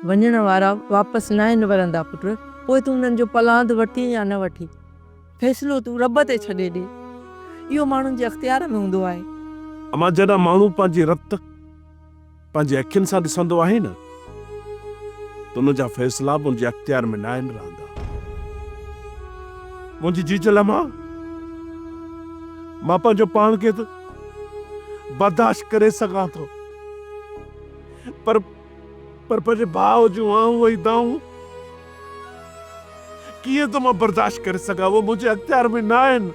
وڃڻ وارا واپس ناهن ورندا پٽ، پوء تون انهن جو پلاند وٺين يا نه وٺين. فيصلو تون رب تي ڇڏي ڏي. اهو ماڻهن جي اختيار ۾ هوندو آهي. امان جڏهن ماڻهو پنهنجي رت پنهنجي اکين سان ڏسندو آهي نه ته ان جا فيصلا به ان جي اختيار ۾ ناهن رهندا. منهنجي جيجل امان مان پنهنجو پاڻ کي ته برداشت ڪري سگهان ٿو پر پر پنهنجي ڀاء جون آهون ۽ دانهون ڪيئن ٿو مان برداشت ڪري سگهان؟ اهي منهنجي اختيار ۾ ناهن،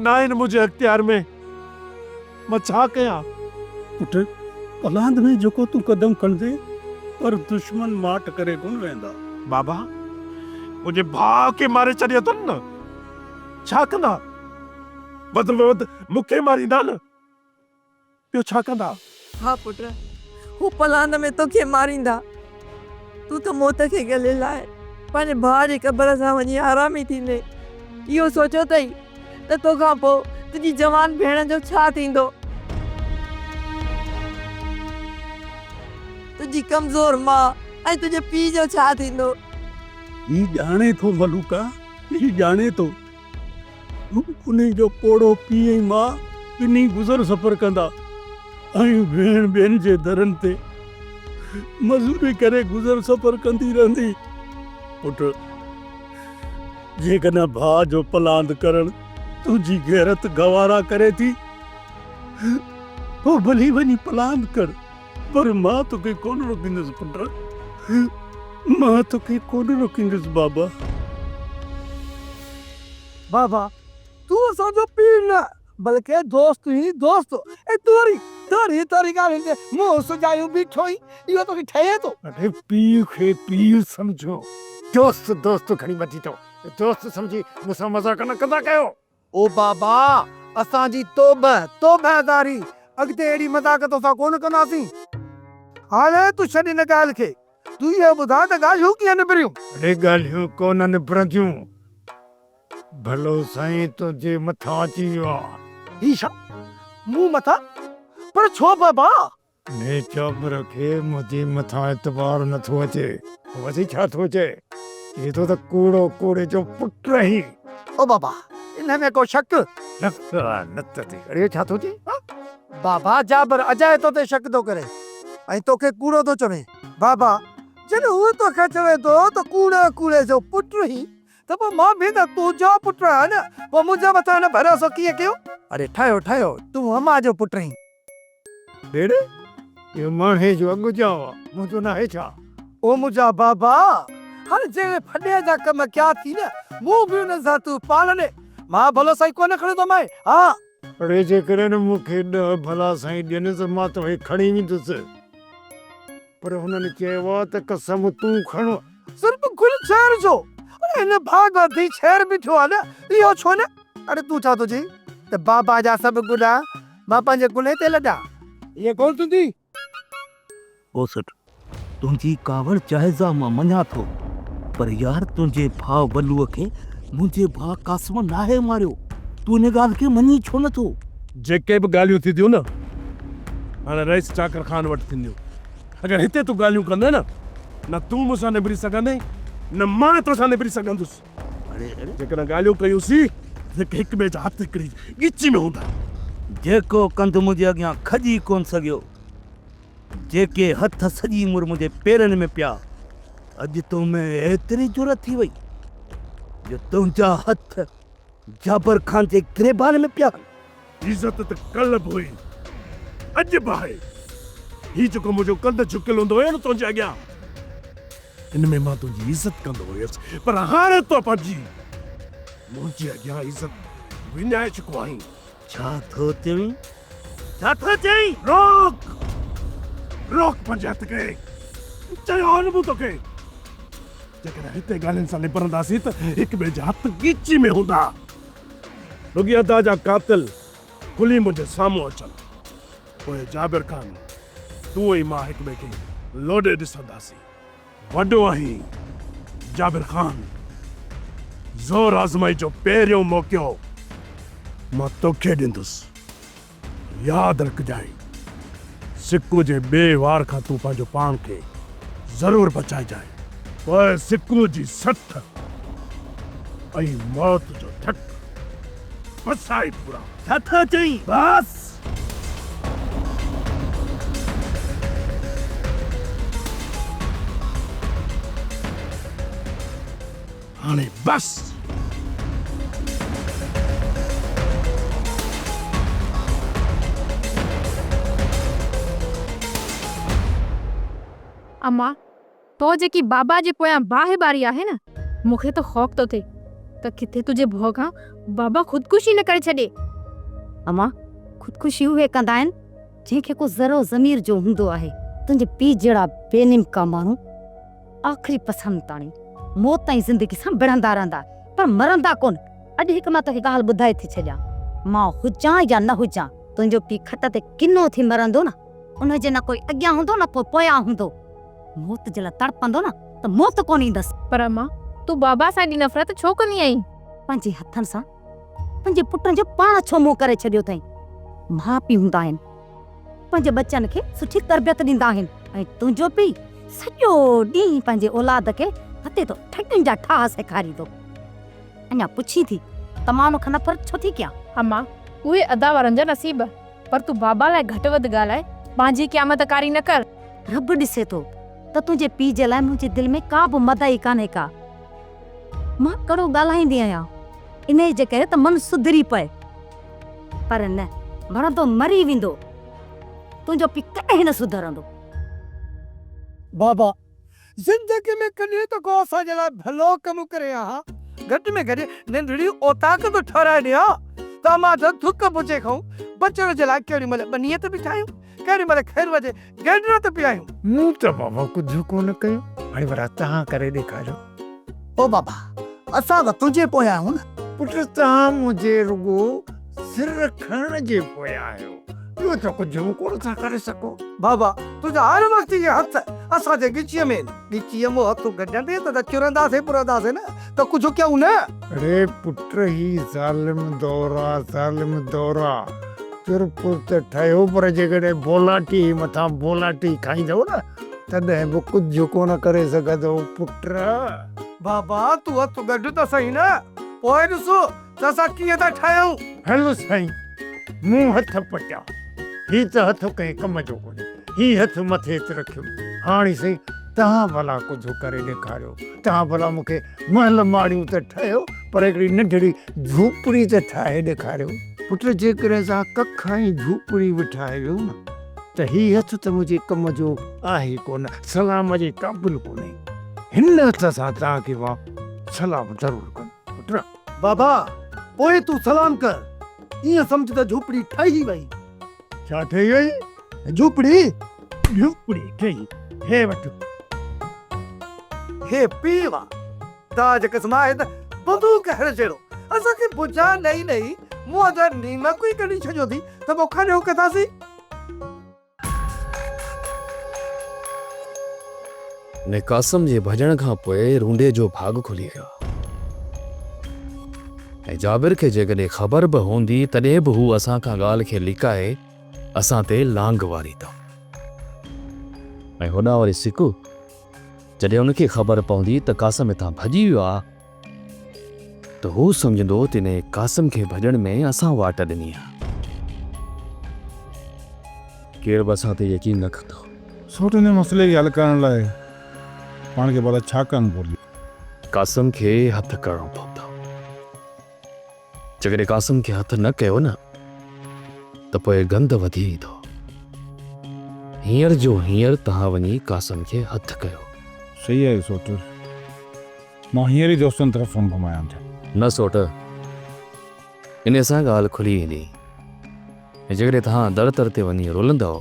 ناهن منهنجي اختيار ۾، مان ڇا ڪيان؟ پٽ، پلاند ۾ جيڪو تون قدم کڻندين، پر دشمن ماٺ ڪري ڪونه ويهندا. بابا، منهنجي ڀاء کي ماري ڇڏيو اٿن نه، ڇا ڪندا؟ وڌ ۾ وڌ مون کي ماريندا نه. ٻيو ڇا ڪندا؟ ها پٽ، هو پلاند ۾ توکي ماريندا. تون ته موت کي ڳلي لائي پنهنجي ڀاء جي قبر سان وڃي آرامي ٿيندين. اهو سوچيو اٿئي ته توکان پوء تنهنجي جوان ڀيڻ جو ڇا ٿيندو؟ تنهنجي ڪمزور ماء ۽ تنهنجي پيء جو ڇا ٿيندو؟ هي ڄاڻي ٿو ملوڪا، هي ڄاڻي ٿو. انهي جو پوڙهو پيء ۽ ماء ٻنهي گذر سفر ڪندا ۽ ڀيڻ ٻين جي درن تي مزوري ڪري گذر سفر ڪندي رهندي. پٽ، جيڪڏهن ڀاء جو پلاند ڪرڻ تنهنجي غيرت گوارا ڪري ٿي، پوء ڀلي وڃي پلاند ڪر، پر مان توکي ڪونه روڪيندس پٽ، مان توکي ڪونه روڪيندس بابا. بابا، تون اسان جو پيء نه بلڪه دوست ئي دوست ۽ تون وري ٿوري ٿوري ڳالهين تي منهن سجايون بيٺو آهين، اهو توکي ٺهي ٿو؟ اڙي پيء کي پيء سمجهو، دوست دوست کڻي وڌي ٿو، دوست سمجهي مون سان مذاق نه ڪندا ڪيو. او بابا، اسان جي توبه، توبه زاري، اڳتي اهڙي مذاق توسان ڪونه ڪنداسين. هاڻي تون ڇڏ ان ڳالهه کي، تون اهو ٻڌاء ته ڳالهيون ڪيئن نبريون؟ اڙي ڳالهيون ڪونه نبرنديون، ڀلو سائين تنهنجي مٿان اچي ويو آ. هي ڇا؟ مون مٿان؟ پر ڇو بابا؟ انهيء چاپر کي منهنجي مٿان اعتبار نه ٿو اچي. هو ڇا ٿو چئي؟ چئي ٿو ته ڪوڙو ڪوڙي جو پٽ آهين. او بابا، انهيء ۾ ڪو شڪ؟ لعنت ٿي، اڙي ڇا ٿو چئين؟ بابا، جابر اجائي تو تي شڪ ٿو ڪري ۽ توکي ڪوڙو ٿو چوي. بابا، جڏهن هو توکي چوي ٿو ته ڪوڙي ڪوڙي جو پٽ آهين ته پوء مان به ته تنهنجو پٽ آهيان نه، پوء منهنجي مٿان هن ڀروسو ڪيئن ڪيو؟ اڙي ٺهيو ٺهيو، تون امان جو پٽ آهين. ڀيڻ، اهو ماڻهي جو اڳ ڄائو آ، منهنجو ناهي ڇا؟ او منهنجا بابا، هاڻي جنهن ڦڏي جا ڪم ڪيا ٿي نه، مون به انهن سان تون پاڻ ڏي، مان ڀلو سائين ڪونه کڻندو مانء، ها. اڙي جيڪڏهن مون کي ڏهه ڀلا سائين ڏين ته مان توکي کڻي ويندس، پر هنن چيو آ ته قسم تون کڻ. صرف گل شهر جو؟ اڙي هن ڀاڳ اڌي شهر به ٿيو آ نه، اهو ڇو نه؟ اڙي تون ڇا ٿو چئين ته بابا جا سڀ گناهه مان پنهنجي ڪلهي تي لڏان؟ ائين ڪونه ٿيندي. اوسٽ، تنهنجي ڪاوڙ جائز آ مان مڃان ٿو، پر يار تنهنجي ڀاء ولوء کي منهنجي ڀاء قاسم ناهي ماريو، تون ان ڳالهه کي مڃين ڇو نه ٿو؟ جيڪي به ڳالهيون ٿينديون نه هاڻي رئيس چاڪر خان وٽ ٿينديون. اگر هتي تون ڳالهيون ڪندين نه، نه تون مون سان نبري سگهندين نه مان توسان نبري سگهندس. جيڪڏهن ڳالهيون ڪيون سين ته هڪ ٻئي جا هٿ هڪڙي ڳچي ۾ هوندا. جيڪو ڪنڌ منهنجي اڳيان کڄي ڪونه سگهيو، جيڪي هٿ سڄي عمر منهنجي پيرن ۾ پيا، اڄ تو ۾ ايتري جرئت ٿي وئي جو تنهنجا هٿ جابر خان جي گريبان ۾ پيا آهن. عزت ته ڪلهه به هئي، اڄ به آهي. هي جيڪو منهنجو ڪنڌ جهڪيل هوندو هيو نه تنهنجي اڳيان، ان ۾ مان تنهنجي عزت ڪندو هيس، پر هاڻي تون پنهنجي منهنجي اڳيان عزت وڃائي چڪو آهين. ڇا ٿو چوين؟ ڇا ٿو چئين؟ روڪ! روڪ پنهنجي هٿ کي! چيو هو نه مون توکي، جيڪڏهن هتي ڳالهين سان نبرنداسين ته هڪ ٻئي جا هٿ ڳچي ۾ هوندا. رڳي ادا جا قاتل کلي منهنجي سامهون اچن، پوء جابر خان تون ۽ مان هڪ ٻئي کي لوڏي ڏسنداسين. وڏو آهين جابر خان، زور آزمائي جو پهريون موقعو مان توکي ڏيندس، ياد رکجانء سڪو جي ٻئي وار کان تون پنهنجو پاڻ کي ضرور بچائجانء. پوء سڪو جي سٺ ۽ موت جو ڌڪ پسائي پورا. ڇا ٿو چئين؟ بس! هاڻي بس! اما، تو جيڪي بابا جي پويان باهه ٻاري آهي نه، مون کي ته خوف ٿو ٿئي ته ڪٿي تنهنجي ڀؤ کان بابا خودڪشي نه ڪري ڇڏي. اما، خودڪشي اهي ڪندا آهن، جنهن کي ڪو ذرو ضمير جو هوندو آهي. تنهنجي پيء جهڙا بي نمڪا ماڻهو آخري پسند تاڻي موت ۽ زندگي سان وڙهندا رهندا، پر مرندا ڪونه. اڄ هڪ مان توکي ڳالهه ٻڌائي ٿي ڇڏيان، مان هجان يا نه هجان، تنهنجو پيء کٽ تي ڪنو ٿي مرندو نه، ان جي نه ڪوئي اڳيان هوندو نه ڪو پويان هوندو. موت جي لاء تڙپندو نه ته موت ڪونه ايندس. پر امان، تون بابا سان ايڏي نفرت ڇو ڪندي آهين؟ پنهنجي هٿن سان پنهنجي پٽن جو پاڻ ڇو منهن ڪري ڇڏيو اٿئي؟ ماء پيء هوندا آهن، پنهنجي ٻچن کي سٺي تربيت ڏيندا آهن ۽ تنهنجو پيء سڄو ڏينهن پنهنجي اولاد کي هتي ٿو ٺڳين جا ٺاهه سيکاريندو. اڃا پڇين ٿي ته مان ان کان نفرت ڇو ٿي ڪيان؟ امان، اهي ادا وارن جا نصيب. پر تون بابا لاء گهٽ وڌ ڳالهائي پنهنجي قيامت ڪاري نه ڪر. رب ڏسي ٿو ته تنهنجي پيء جي لاء منهنجي دل ۾ ڪا به مدعي ڪانهي ڪا. مان ڪڙو ڳالهائيندي آهيان انهيء جي ڪري ته من سڌري پئي. پر نه، مرندو مري ويندو. تنهنجو پيء ڪڏهن نه سڌرندو. بابا، زندگي ۾ ڪڏهن ته ڪو اسان جي لاء ڀلو ڪم ڪري ها. گهٽ ۾ گهٽ ننڍڙي اوطاق ته ٺهرائي ڏي ها ته امان جا ٿڪ بچي کائون. بچڻ جي لاء ڪهڙي مهل ٻنيء تي بيٺا آهيون، ڪهڙي مهل خيروء جي گيڊر تي پيا آهيون. مون ته بابا ڪجهه ڪونه ڪيو، هاڻي ڀلا توهان ڪري ڏيکاريو. او بابا، اسان ته تنهنجي پويان آهيون نه. پٽ توهان منهنجي رڳو سر کڻڻ جي پويان آهيو، ٻيو ته ڪجهه به ڪونه ٿا ڪري سگهو. بابا، تنهنجا هر وقت اهي هٿ اسان جي ڳچيء ۾ آهن. ڳچيء مان هٿ ڪڍندين ته چرنداسين پرنداسين نه ته ڪجهه ڪيون نه. اڙي پٽ هي ظالم دور آ، ظالم دور آ. چرپر ته ٺهيو پر جيڪڏهن بولاٽي مٿان بولاٽي کائيندؤ نه تڏهن به ڪجهه ڪونه ڪري سگهندؤ پٽ. بابا تون هٿ ڳنڍ ته سهي نه، پوء ڏس ته اسان ڪيئن ٿا ٺاهيون. هل سائين، مون هٿ پٽيا. هي ته هٿ ڪنهن ڪم جو ڪونهي. هي هٿ مٿي تي رکيم. هاڻي سائين توهان ڀلا ڪجهه ڪري ڏيکاريو. توهان ڀلا مون کي محل ماڙيون ته ٺهيو پر هڪڙي ننڍڙي جهوپڙي ته ٺاهي ڏيکاريو. پٽ جيڪڏهن اسان ڪک ۽ جهوپڙي به ٺاهي ويون نه ته هي هٿ ته منهنجي ڪم جو آهي ڪونه، سلام جي قابل ڪونهي. هن هٿ سان توهان کي مان سلام ضرور ڪندس پٽ. بابا پوء تون سلام ڪر، ائين سمجهه ته جهوپڙي ٺهي وئي. ڇا ٺهي وئي؟ جهوپڙي. جهوپڙي ٺهي، هي وٺ. هي پيء وا، تاج قسم آهي ته بندوق هڻ جهڙو اسان کي بجا نئي نئي منهن جا نيمڪ ئي ڪڍي ڇڏيو ٿي ته پوء کڻيو ڪٿاسين. ۾ قاسم جي ڀڄڻ کان پوء رونڊي جو ڀاڳ کلي ويو ۽ جابر کي جيڪڏهن خبر به هوندي تڏهن به هو اسان کان ڳالهه کي لڪائي اسان تي لانگ واريندو. ۽ هوڏانهن وري سڪو جڏهن ان کي خبر پوندي ته قاسم هتان ڀڄي ويو آ ته هو سمجهندو ته انهيء قاسم کي ڀڄڻ ۾ اسان واٽ ڏني آ. ڪير به اسان تي يقين نه ڪندو. سوٽ ان مسئلي کي حل ڪرڻ لاء پاڻ کي ڀلا ڇا ڪرڻ گهرجي؟ قاسم کي هٿ ڪرڻو پوندو. جيڪڏهن قاسم کي هٿ نه ڪيو نه ته پوء گند وڌي ويندو. هينئر جو هينئر توهان وڃي قاسم کي هٿ ڪيو. صحيح آهي سوٽ. مان هينئر ئي دوستن طرف فون گهمايان ٿو. نه سوٽ. انهيء سان ڳالهه کلي ويندي ۽ جيڪڏهن توهان در در تي وڃي رلندؤ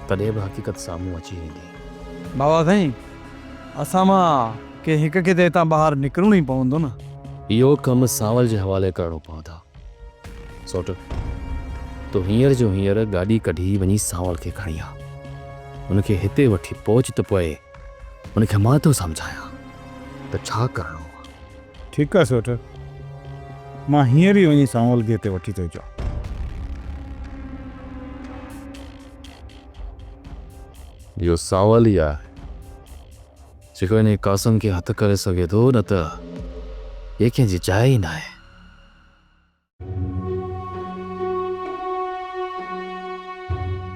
تڏهن به حقيقت سامهون اچي ويندي. بابا سائين، اسان مان ڪنهن هڪ کي ته هتان ٻاهر نڪرڻو ئي پوندو نه. اهو ڪم سانول جي حوالي ڪرڻو پوندا. سوٽ، تون هينئر جو هينئر گاڏي ڪڍي وڃي سانول کي کڻي آ. ان کي هتي وٺي پهچ ته پوء ان کي مان ٿو سمجهايان ته ڇا ڪرڻو آ. ٺيڪ آ سوٽ، مان هينئر ئي وڃي سانول کي هتي وٺي ٿو اچان. اهو سانول ئي آهي، جيڪو انهيء قاسم کي هٿ ڪري سگهي ٿو، نه ته ٻئي ڪنهن جي جاء ئي ناهي.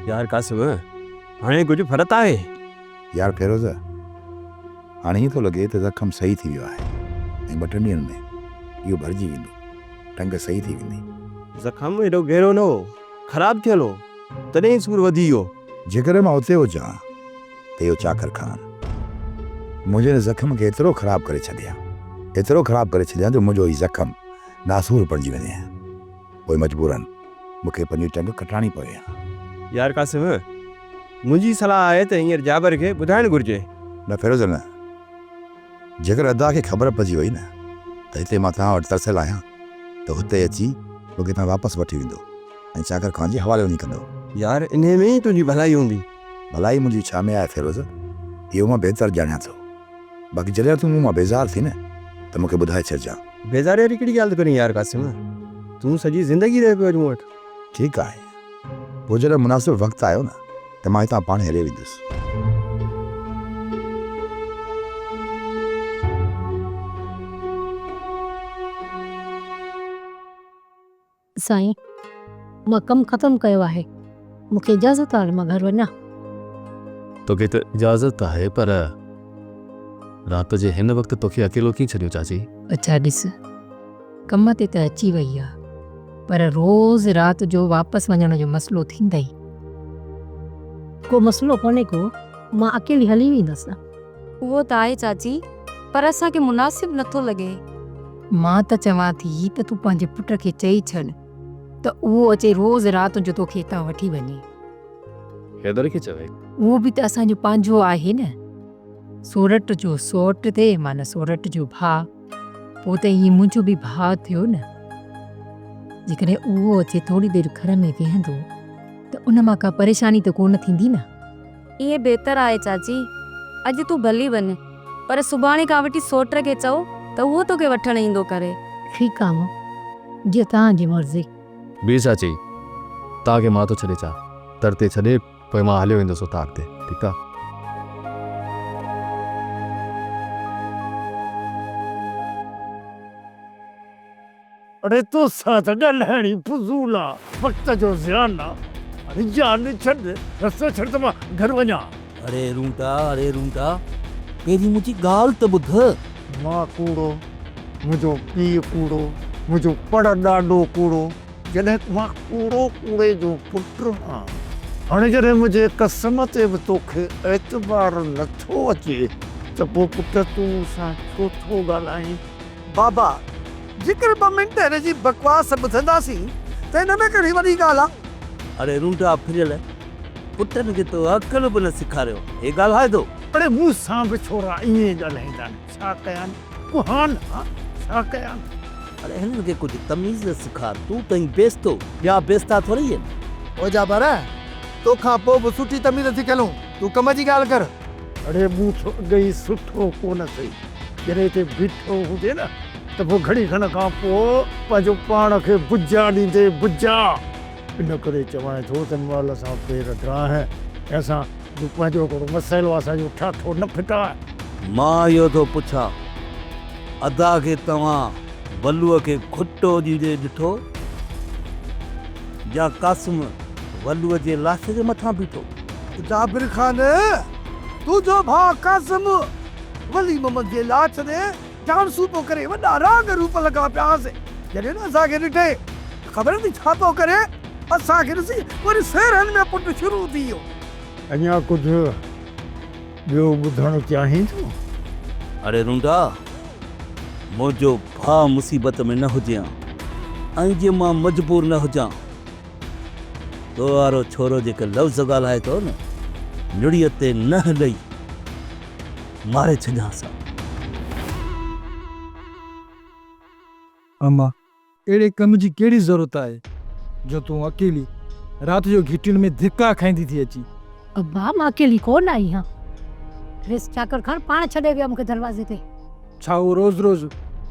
يار قاسم، هاڻي ڪجهه فرق آهي؟ يار فيروز، هاڻي ائين ٿو لڳي ته زخم صحيح ٿي ويو آهي ۽ ٻه ٽن ڏينهن ۾ اهو ڀرجي ويندو، ٽنگ صحيح ٿي ويندي. زخم ايڏو گهرو نه هو، خراب ٿيل هو، تڏهن ئي سور وڌي ويو. جيڪڏهن مان اتي هجان ها ته اهو چاڪر خان منهنجي ان زخم کي ايترو خراب ڪري ڇڏي ها، ايترو خراب ڪري ڇڏي ها جو منهنجو هي زخم ناسور بڻجي وڃي ها. پوء مجبورن مون کي پنهنجي ٽنگ ڪٽائڻي پوي ها. يار قاسم، منهنجي صلاح آهي ته هينئر جابر کي ٻڌائڻ گهرجي. نه فيروز نه، جيڪر ادا کي خبر پئجي وئي نه ته هتي مان توهان وٽ ترسيل آهيان ته هتي اچي مون کي هتان واپس وٺي ويندو ۽ چاڪر خان جي حوالي وڃي ڪندو. يار انهي ۾ ئي تنهنجي ڀلائي هوندي. ڀلائي منهنجي ڇا ۾ آهي فيروز، اهو مان بهتر ڄاڻيان ٿو. باقي جڏهن تون مون مان بيزار ٿين ته مون کي ٻڌائي ڇڏجان. بيزاري واري ڪهڙي ڳالهه ٿو ڪرين يار قاسم، تون سڄي زندگي رهي پيو اڄ مون وٽ. ٺيڪ آهي، پوء جڏهن مناسب وقت آيو نه ته مان هتان پاڻ هلي ويندس. سائين، مان ڪم ختم ڪيو آهي، مون کي اجازت آهي مان گهر وڃان. توکي ته اجازت آهي پر رات جي هن وقت توکي اڪيلو ڪيئن ڇڏيون چاچي؟ اڇا ڏس، ڪم تي ته اچي وئي آ پر روز رات جو واپس وڃڻ جو مسئلو ٿيندئي. ڪو مسئلو ڪونهي ڪو، مان اڪيلي هلي ويندس. اهو ته آهي چاچي، پر اسان کي مناسب نٿو لڳي. مان ته چوان ٿي ته تون پنهنجي پٽ کي چئي ڇڏ ته اهو اچي روز رات جو توکي هتان وٺي وڃي. حيدر کي چوي. اهو به ته اسان جو پنهنجو آهي نه. سورٺ جو سئوٽ ٿئي معنيٰ سورٺ جو ڀاء. پوء ته ائين منهنجو به ڀاء ٿيو نه. جيڪڏهن اهو اچي ٿوري دير گهر ۾ ويهندو ته ان مان ڪا پريشاني ته ڪونه ٿيندي نه. ائين بهتر آهي چاچي. اڄ تون ڀلي وڃ، پر سڀاڻي کان وٺي سوٽ کي چئو ته اهو توکي وٺڻ ايندو ڪري. ٺيڪ آ امان، جيئن توهان جي مرضي. بي چاچي، توهان کي مان ٿو ڇڏي اچان. در تي ڇڏي پوء مان هليو ويندس اوطاق تي، ٺيڪ آ. اڙي توسان ته ڳالهائڻ ئي فضول آ، وقت جو زيان آ. اڙي جان ڇڏ، رستو ڇڏ ته مان گهر وڃان. اڙي رونٽا، اڙي رونٽا، پهرين منهنجي ڳالهه ته ٻڌ. مان ڪوڙو، منهنجو پيء ڪوڙو، منهنجو پڙ ڏاڏو ڪوڙو، جڏهن مان ڪوڙو ڪوڙي جو پٽ هان. هاڻي جڏهن منهنجي قسم تي به توکي اعتبار نٿو اچي ته پوء پٽ تون مون سان ڇو ٿو ڳالهائين؟ بابا، جيڪر ٻه منٽ هن جي بڪواس ٻڌنداسين ته ان ۾ ڪهڙي وڏي ڳالهه آ؟ اڙي رونڊا ڦريل، پٽن کي تو عقل به نه سيکاريو، هي ڳالهائي ٿو. اڙي مون سان به ڇورا ائين ئي ڳالهائيندا آهن، ڇا ڪيان ڪهان ها، ڇا ڪيان؟ اڙي هنن کي ڪجهه تميز سيکار، تون ته آهين بيستو، ٻيا بيستا ٿورئي آهن. او جابر، توکان پوء به سٺي تميز سکيل هون، تون ڪم جي ڳالهه ڪر. اڙي مون ٿو اڳ ئي سٺو ڪونه ٿئي. جڏهن هتي بيٺو هوندين نه ته پوء گهڙي کن کان پوء پنهنجو پاڻ کي بجا ڏيندين بجا. ان ڪري چوانء ٿو ته مهل سان پير ڊاهه ۽ اسان جو پنهنجو هڪڙو مسئلو اسان جو ٺاٺو نه ڦٽاء. مان اهو ٿو پڇان، ادا کي توهان بلوء کي گهٽو ڏيندي ڏٺو يا قاسم ولوء جي لاش جي مٿان بيٺو؟ جابر خان، تنهنجو ڀاء قاسم ولي محمد جي لاش تي جان سوپو ڪري وڏا راڳ روپ لڳا پيا هئاسين. جڏهن هن اسان کي ڏٺي ته خبر نٿي ڇا پيو ڪري. اسان کي ڏسي وري سيرن ۾ پٽ شروع ٿي ويو. اڃا ڪجهه ٻيو ٻڌڻ چاهين ٿو؟ اڙي رونڊا! منهنجو ڀاء مصيبت ۾ نه هجي ها ۽ جي مان مجبور نه هجان تو وارو ڇورو جيڪي لفظ ڳالهائي ٿو نه، نڙيء تي ننهن ڏئي ماري ڇڏيانس ها. اما، اهڙي ڪم جي ڪهڙي ضرورت آهي جو تون اڪيلي رات جو گهٽين ۾ ڌڪا کائيندي ٿي اچين. ابا، مان اڪيلي ڪو نه آئي هان. ريس چاڪر خان پاڻ ڇڏي ويو آهي مون کي دروازي تي. ڇا هو روز روز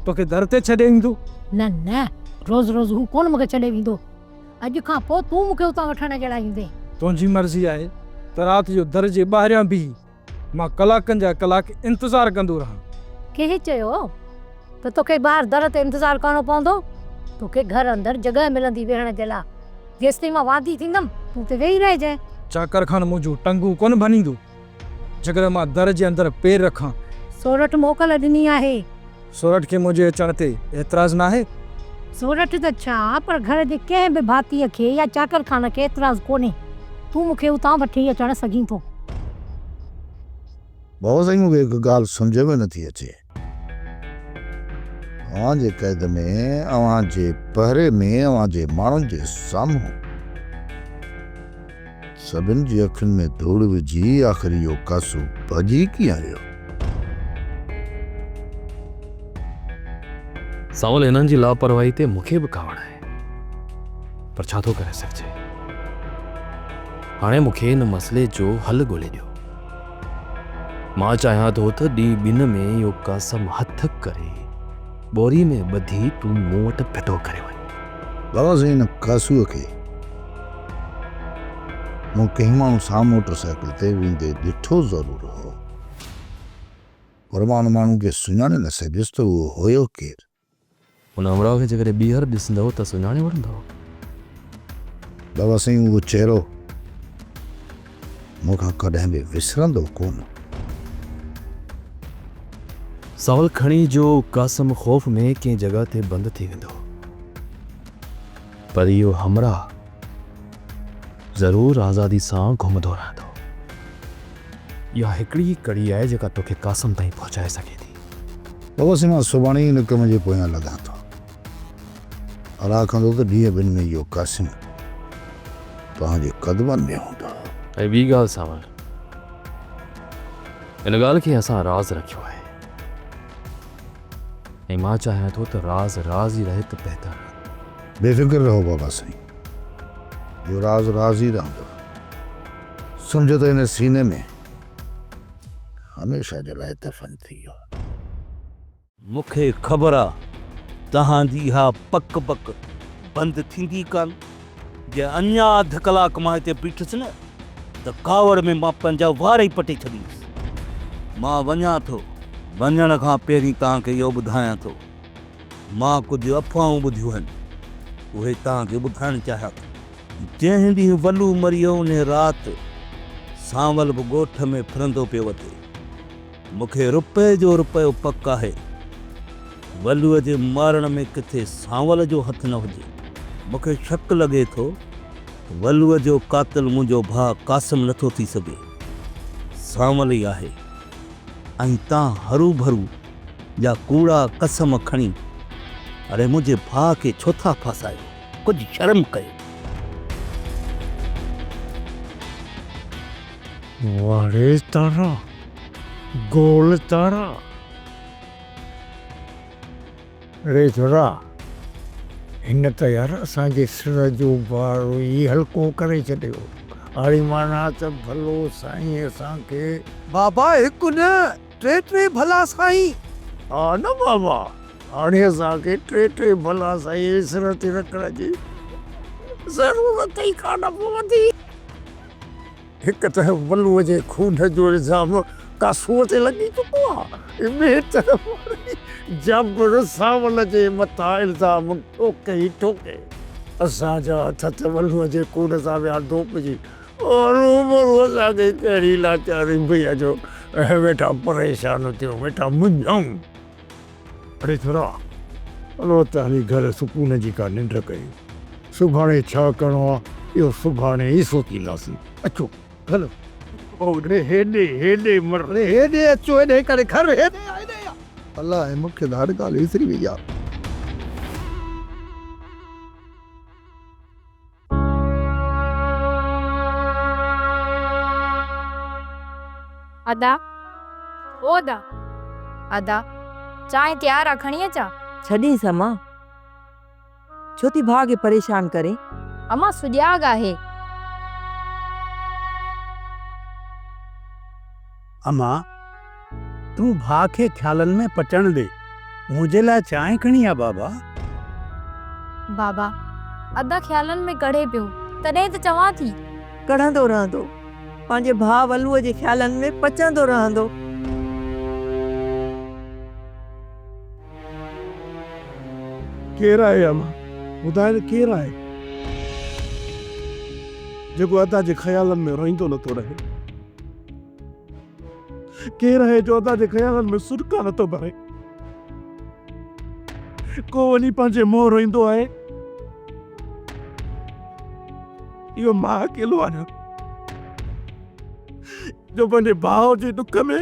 توکي در تي ڇڏي ايندو؟ نه نه، روز روز هو ڪونه مون کي ڇڏي ويندو. اڄ کان پوء تون مون کي اتان وٺڻ جي لاء ايندين. تنهنجي مرضي آهي. ته رات جو در جي ٻاهريان بيهي مان ڪلاڪن جا ڪلاڪ انتظار ڪندو رهان. ڪنهن چيو ته توکي ٻاهر در تي انتظار ڪرڻو پوندو؟ توکي گهر اندر جڳهه ملندي ويهڻ جي لاء. جيستائين مان واندي ٿيندم، تون اتي ويهي رهجانء. چاڪر خان منهنجون ٽنگون ڪونه ڀڃيندو، جيڪڏهن مان در جي اندر پير رکان. سورٺ موڪل ڏني آهي. سورٺ کي منهنجي اچڻ تي اعتراض ناهي؟ سورٺ ته ڇا، پر گهر جي ڪنهن به ڀاتيء کي يا چاڪر خان کي اعتراض ڪونهي. تون مون کي اتان وٺي اچڻ سگهين ٿو. بابا سائين مون کي هڪ ڳالهه سمجهه ۾ نٿي اچي. اوهان جي قيد ۾، اوهان جي پهري ۾، اوهان جي ماڻهن جي سامهون، سڀن جي اکين ۾ ڌوڙ وجهي آخر اهو ڪاسو ڀڄي ڪيئن ويو؟ سانول هنن جي لاپرواهي تي مون کي به ڪاوڙ آهي پر ڇا ٿو ڪري سگهجي. هاڻي مون کي هن مسئلي جو حل ڳولي ڏيو. مان چاهيان ٿو ته ڏينهن ٻن ۾ اهو قاسم هٿ ڪري ٻوري ۾ ٻڌي تون مون وٽ ڦٽو ڪري وڃ. بابا سائين هن قاسوء کي مون ڪنهن ماڻهو سان موٽر سائيڪل تي ويندي ڏٺو ضرور هو پر مان ان ماڻهو کي سڃاڻي نه سگهيس ته اهو هيو ڪير. ان همراهه کي جيڪڏهن ٻيهر ڏسندؤ ته سڃاڻي وٺندؤ. بابا سائين اهو چهرو مون کان ڪڏهن به وسرندو ڪونه. سوال کڻي جو قاسم خوف ۾ ڪنهن جڳهه تي بند ٿي ويندو پر اهو همراهه ضرور آزادي سان گهمندو رهندو. اها هڪڙي ئي ڪڙي آهي جيڪا توکي قاسم تائين پهچائي سگهي ٿي. بابا سائين مان سڀاڻي ئي ان ڪم جي پويان لڳان ٿو. الله ڪندو ته ڏينهن ٻن ۾ اهو قاسم توهان جي قدمن ۾ هوندو. ۽ ٻي ڳالهه سانول، ان ڳالهه کي اسان راز رکيو آهي ۽ مان چاهيان ٿو ته راز راز ئي رهي ته بهتر. بي فڪر رهو بابا سائين، اهو راز راز ئي رهندو. سمجهه ته هن سيني ۾ هميشه جي لاء دفن ٿي ويو. مون کي خبر آ توهان جي اها بڪ بڪ بند ٿيندي ڪانه. جي اڃا اڌ ڪلاڪ مان هتي بيٺس نه ته ڪاوڙ ۾ مان پنهنجا وار ئي پٽي ڇڏيندس. مان وڃان ٿو. وڃڻ کان پهرين توهان کي اهو ٻڌايان ٿو. مان ڪجهه افواهون ٻڌيون آهن. اهي توهان کي ٻڌائڻ چاهيان ٿو. جنهن ڏينهن ولو مريو انهي رات سانول به ڳوٺ ۾ ڦرندو پيو وتي. مون کي رپئي جو رپيو پڪ آهي، ولوء جي مارڻ ۾ ڪٿي سانول جو هٿ نه هجي. مون کي شڪ لڳي ٿو ته ولوء جو قاتل منهنجو ڀاء قاسم نٿو ٿي سگهي، سانول ئي آهي. ۽ تان هروڀرو جا ڪوڙا قسم کڻي اڙي منهنجي ڀاء کي ڇو ٿا ڦاسايو؟ ڪجهه شرم ڪيو. واڙي تارا، گول تارا. اڙي ڇورا، هن ته يار اسان جي سر جو بار ئي هلڪو ڪري ڇڏيو. هاڻي معنيٰ ته ڀلو سائين اسان کي. بابا هڪ نه، ٽي ٽي ڀلا سائين. ها نه بابا، هاڻي اسان کي ٽي ٽي ڀلا سائين جي سر تي رکڻ جي ضرورت ئي ڪانه پوندي. هڪ ته ولوء جي خون جو الزام قاسوء تي لڳي چڪو آ ۽ ٻئي طرف وري جابر سانول جي مٿان الزام ٺوڪي ئي ٺوڪي. اسان جا هٿ ته ولوء جي خون سان ويا ڌوپجي. هروڀرو اسان کي ڪهڙي لاچاري پئي آ جو ويٺا پريشان ٿيون، ويٺا منجهون. اڙي ٿورا هلو ته هلي گهر سڪون جي ڪا ننڊ ڪيون. سڀاڻي ڇا ڪرڻو آ اهو سڀاڻي ئي سوچينداسين. اچو هلو. هوڏي هيڏي هيڏي مر. اڙي هيڏي اچو هيڏي ڪري گهر هيڏي آ هيڏي آ. الله مون کي ته هر ڳالهه وسري وئي آ. ادا او ادا ادا چانهه تيار آ کڻي اچان. ڇڏينس امان. ڇو ٿي ڀاء کي پريشان ڪرين. امان سجاڳ آهي. امان تون ڀاء کي خيالن ۾ پچڻ ڏي. منهنجي لاء چانهه کڻي آ بابا. بابا ادا خيالن ۾ ڪڙهي پيو تڏهن ته چوان ٿي. ڪڙهندو رهندو. پنهنجي ڀاء ولوء جي خيالن ۾ پچندو رهندو. ڪير آهي امان؟ ٻڌاء نه ڪير آهي؟ جيڪو ادا جي خيالن ۾ روئيندو نٿو رهي. ڪير آهي جو ادا جي خيالن ۾ سڏڪا نٿو ڀري. ڪو وڃي پنهنجي منهن روئيندو آهي. اهو مان اڪيلو آهيان جو پنهنجي ڀاء جي ڏک ۾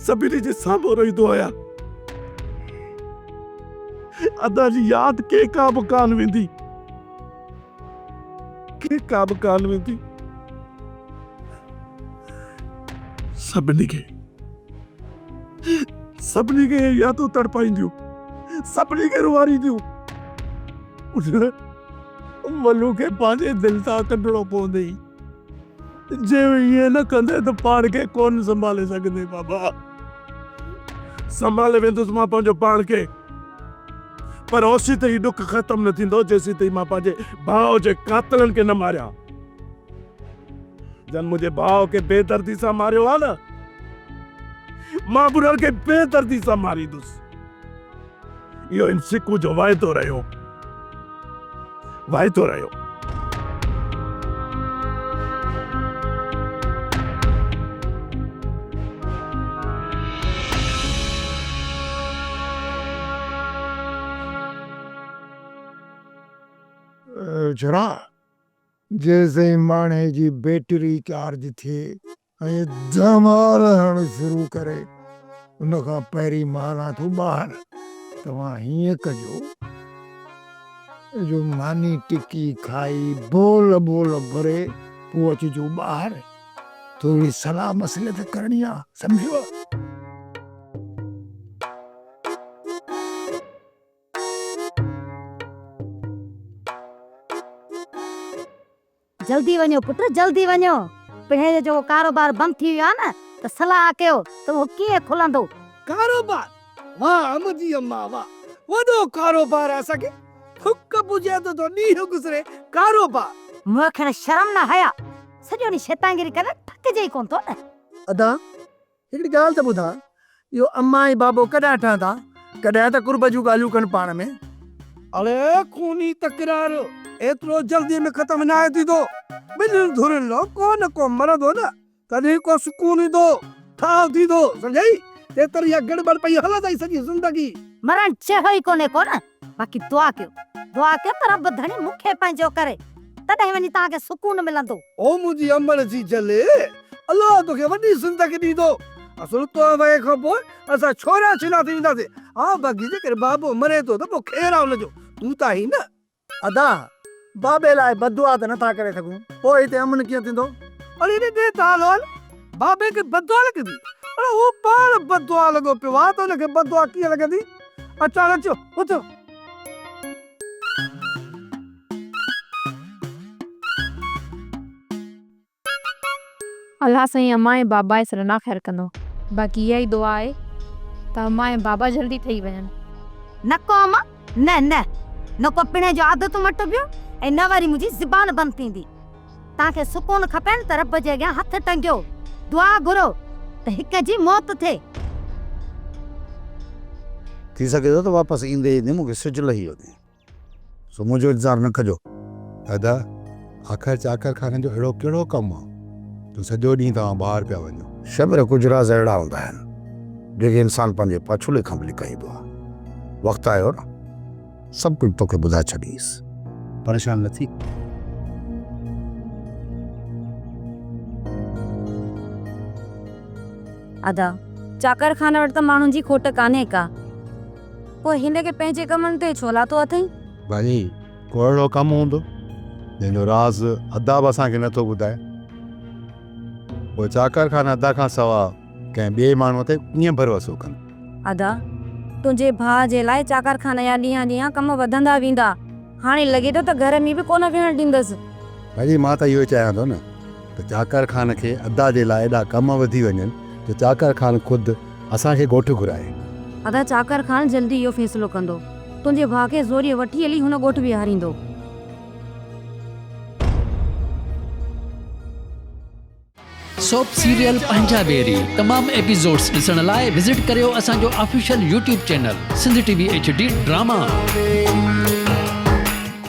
سڀني جي سامهون روئيندو آهيان. ادا جي ياد ڪنهن کان به ڪانه ويندي. ڪنهن کان به ڪانه ويندي. سڀني کي سڀني کي اهي يادون تڙپائينديون، سڀني کي روئارينديون. ان ولو کي پنهنجي دل تان ڪڍڻو پوندئي. جي ائين نه ڪندين ته پاڻ کي ڪونه سنڀالي سگهندين بابا. سنڀالي ويندس مان پنهنجو پاڻ کي. پر اوسيتائين هي ڏک ختم نه ٿيندو جيسيتائين مان پنهنجي ڀاء جي قاتلن کي نه ماريان. جن منهنجي ڀاء کي بي دردي سان ماريو آهي نه، مان به انهن کي بي دردي سان ماريندس. اهو هن سڪو جو واعدو رهيو، واعدو رهيو. ڇرا! جيسين ماڻهي جي بيٽري چارج ٿئي ۽ ڌمال هڻڻ شروع ڪري ان کان پهرين مان هلان ٿو ٻاهر. توهان هيئن ڪجو جو ماني ٽڪي کائي بول ٻول ڀري پوء اچجو ٻاهر. ٿوري صلاح مصلحت ڪرڻي آ سمجهيو. جلدي وڃو پٽ جلدي وڃو پڻهين جو جيڪو ڪاروبار بند ٿي ويو آهي نه ته صلاح ڪيو ته اهو ڪيئن کلندو. ڪاروبار واهه منهنجي اما واهه وڏو ڪاروبار آهي اسان کي ٿڪ پڄي ته ٿو ڏينهن گذري ڪاروبار. مون کي نه شرم نه حيا سڄو ڏينهن شيطانگيري ڪندي ٿڪجي ئي ڪونه ٿو نه. ادا هڪڙي ڳالهه ته ٻڌاء، اهو اما ۽ بابو ڪڏهن ٺهندا؟ ڪڏهن ته قرب جون ڳالهيون ڪن پاڻ ۾. اڙي خوني تڪرار ايترو جلدي ۾ ختم ناهي ٿيندو. ٻنهين ڌرين لاء ڪو نه ڪو مرندو نه، تڏهن ڪو سڪون ايندو، ٺاهه ٿيندو، سمجهئي؟ تيتر اها گڙٻڙ پئي هلندئي سڄي زندگي. مرڻ چيو ئي ڪونهي ڪو نه، باقي دعا ڪيو، دعا ڪيو ته رب ڌڻي مون کي پنهنجو ڪري، تڏهن وڃي توهان کي سڪون ملندو. او منهنجي امڙ جي جلي، الله توکي وڏي زندگي ڏيندو. اصل تو وئي کان پوء اسان ڇورا ڇنا ٿي وينداسين. ها باقي جيڪڏهن بابو مري ٿو ته پوء خير آ ان جو، تون ته آهين نه. ادا، بابي لاء بددعا ته نٿا ڪري سگهون، پوء هتي امن ڪيئن ٿيندو؟ اڙي ڙي ڙي تالول، بابي کي بددعا لڳندي؟ اڙي هو پاڻ بددعا لڳو پيو آ ته ان کي بددعا ڪيئن لڳندي؟ اچان اچو، اٿو. الله سائين امان ۽ بابا جي سر نا خير ڪندو. باقي اها ئي دعا آهي ته امان ۽ بابا جلدي ٺهي وڃن. نه ڪو امان نه نه نه ڪو پڻهين جو عادتون مٽبيون ۽ نه وري منهنجي زبان بند ٿيندي. توهان کي سڪون کپي نه ته رب جي اڳيان هٿ ٽنگيو دعا گهرو ته هڪ جي موت ٿئي. ٿي سگهي ٿو ته واپس ايندي ايندي مون کي سج لهي وڃي. سو منهنجو انتظار نه ڪجو. ادا، آخر چاڪر خان جو اهڙو ڪهڙو ڪم آ جو سڄو ڏينهن توهان ٻاهر پيا وڃو. شبر ڪجهه راز اهڙا هوندا آهن، جيڪي انسان پنهنجي پاڇولي کان به لڪائيندو آهي. وقت آيو نه، سڀ ڪجهه توکي ٻڌائي ڇڏيندس. پريشان نه ٿي. ادا، چاڪر خان وٽ ته ماڻهن جي کوٽ ڪانهي ڪا. پوء هن کي پنهنجي ڪمن تي ڇو لاٿو اٿئي؟ ڀاڄي، ڪو اهڙو ڪم هوندو، جنهن جو راز ادا به اسان کي نه ٿو ٻڌائي. پوء چاڪر خان ادا کان سوا ڪنهن ٻئي ماڻهوء تي ڪيئن ڀروسو ڪندو؟ ادا، تنهنجي ڀاء جي لاء چاڪر خان جا ڏينهان ڏينهان ڪم وڌندا ويندا. هاڻي لڳي ٿو ته گهر ۾ به ڪونه ويهڻ ڏيندس. ڀاڄي، مان ته اهو ئي چاهيان ٿو نه ته چاڪر خان کي ادا جي لاء ايڏا ڪم وڌي وڃن جو چاڪر خان خود اسان کي ڳوٺ گهرائي. ادا چاڪر خان جلدي اهو فيصلو ڪندو. تنهنجي ڀاء کي زوريء وٺي هلي هن ڳوٺ ويهاريندو. سوپ سيريل پنهنجا ويري تمام ايپيسوڊز ڏسڻ لاء وزٽ ڪريو اسان جو official YouTube channel Sindh T V H D drama.